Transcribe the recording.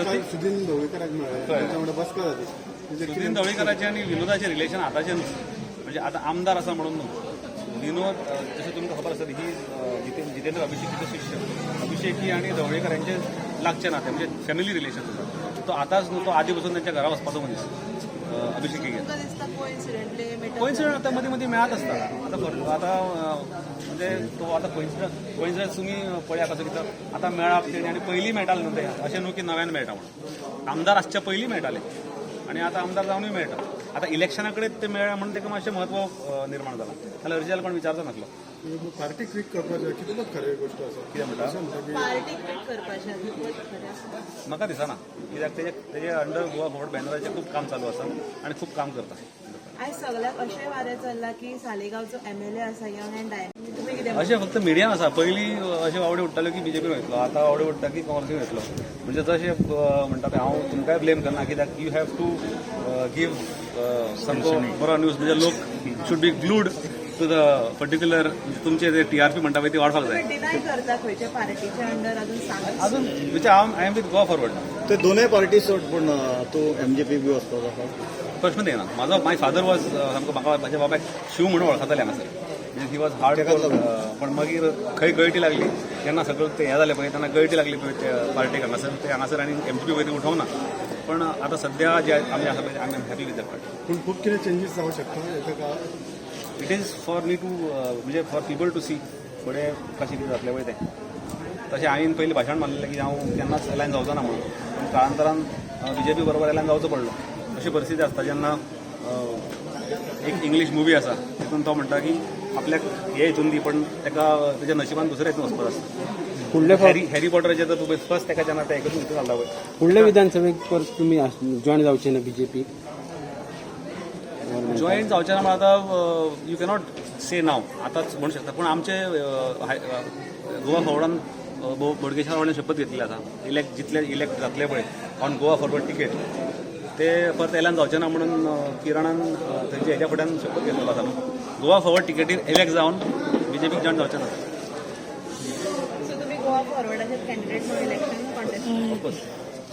काल सुदिन ढवळीकराक मेळ्ळे, तांच्या वांगडा बसका जाली. म्हणजे सुदिन ढवळीकराचे आनी विनोदाचे रिलेशन आतांचे न्हू, म्हणजे आतां आमदार आसा म्हणून न्हू. विनोद, जशें तुमकां खबर आसा, ही जितेंद्र अभिषेकीचो शिष्य. अभिषेकी आनी ढवळीकर यांचे लागचे नाते, म्हणजे फॅमिली रिलेशन आसा. तो आतांच न्हू, तो आदी पसून त्यांच्या घरा वचपाचो मनीस अभिषेकी. तुमकां दिसता कोइन्सिडेंटली मेटअप? कोइन्सिडंट आतां मदीं मदीं मेळत आसता. आतां आतां म्हणजे तो आतां कोइन्सिडंस तुमी पळया कसो कितें आतां मेळप तेणी. आनी पयलीं मेळटाले न्हू ते, अशें न्हू की नव्यान मेळटा म्हणून. आमदार आसच्या पयलीं मेळटाले आनी आतां आमदार जावनूय मेळटा. आतां इलेक्शना कडेन ते मेळ्ळे म्हणून ताका मातशें म्हत्व निर्माण जालां, जाल्यार अर्जी कोण विचारचो नासलो. पार्टी क्विट करपाचें कितलो खरें गोश्ट आसा? कितें म्हणटा? अशें म्हणटा की पार्टी क्विट करपाचें खरें आसा? म्हाका दिसना, कित्याक तेजे अंडर गोवा फॉरवर्ड बॅनराचें खूब काम चालू आसा आनी खूब काम करता. आयज सगळ्याक अशें वारें चल्लां की सालिगांवचो एमएलए आसा, यंग अँड डायनामिक. तुमी कितें? अशें फक्त मिडियान आसा. पयलीं अशें वावडे उडटाल्यो की बीजेपीन वयतलो, आतां वावडे उडटा की काँग्रेसीन वयतलो. म्हणजे जशें म्हणटा तें हांव तुमकांय ब्लेम करना, कित्याक you have to give सामको बरो न्यूज, म्हणजे लोक should be glued to the particular, तुमचे जे टीआरपी म्हणटा पळय ती वाडपाक जाय. तुम्ही डिनाय करता खंयच्या पार्टीच्या अंडर अजून सांग. अजून म्हणजे हांव, I am with Goa Forward. ते दोनूय पार्टी सोड, पूण तूं एमजीपी बी वचपाचो आसा? प्रश्न येना. माझो, माय फादर वॉज सामको, म्हाका म्हाज्या बाबाक शिव म्हणून वळखताले हांगासर. म्हणजे he was hard. पण मागीर खंय गळटी लागली तेन्ना सगळं ते हें जालें पळय, तेन्ना गळटी लागली पळय ते पार्टीक हांगासर, ते हांगासर आनी एमजीपी पळय ती उठोवना. पण आतां सद्या जे आमी आसा पळय, आमी हॅपी विथ that party. पूण खूब कितें चेंजीस जावंक शकता येता काळात? It is for me to, म्हणजे फॉर पिपल टू सी फुडें कशें कितें जातलें पळय तें. तशें हांवें पयलीं भाशण मारलेलें की हांव केन्नाच अलायन जावचो ना म्हणून, पूण काळांतरान बीजेपी बरोबर अलायन जावचो पडलो. अशी परिस्थिती आसता जेन्ना एक इंग्लीश मुवी आसा, तितून तो म्हणटा की आपल्याक हे हितून दी, पण ताका तेच्या नशिबान दुसऱ्या हितून वचपाक आसता. फुडल्या हॅरी पॉटराचेर तर तूं फर्स्ट ताका जेन्ना ते एकूच हितून घालता पळय. फुडल्या विधानसभेक परत तुमी जॉईन जावचे ना बीजेपी? जॉईन जावचें ना म्हणून आतां you cannot से नाव, आतांच म्हणू शकता. पूण आमचे गोवा फॉरवर्डान बोडगेश्वर वांगडा शपथ घेतलेली आसा, इलेक्ट जितले इलेक्ट जातले पळय ऑन गोवा फॉरवर्ड तिकेट, ते परत एलान जावचे ना म्हणून किरणान थंयच्या हेच्या फुड्यान शपथ घेतलेलो आसा न्हू. गोवा फॉरवर्ड तिकेटीर इलेक्ट जावन बीजेपीक जॉईन जावचे ना. सो तुम्ही गोवा फॉरवर्डाचे कॅन्डिडेट म्हणून इलेक्शन कॉन्टेस्ट ऑफकोर्स.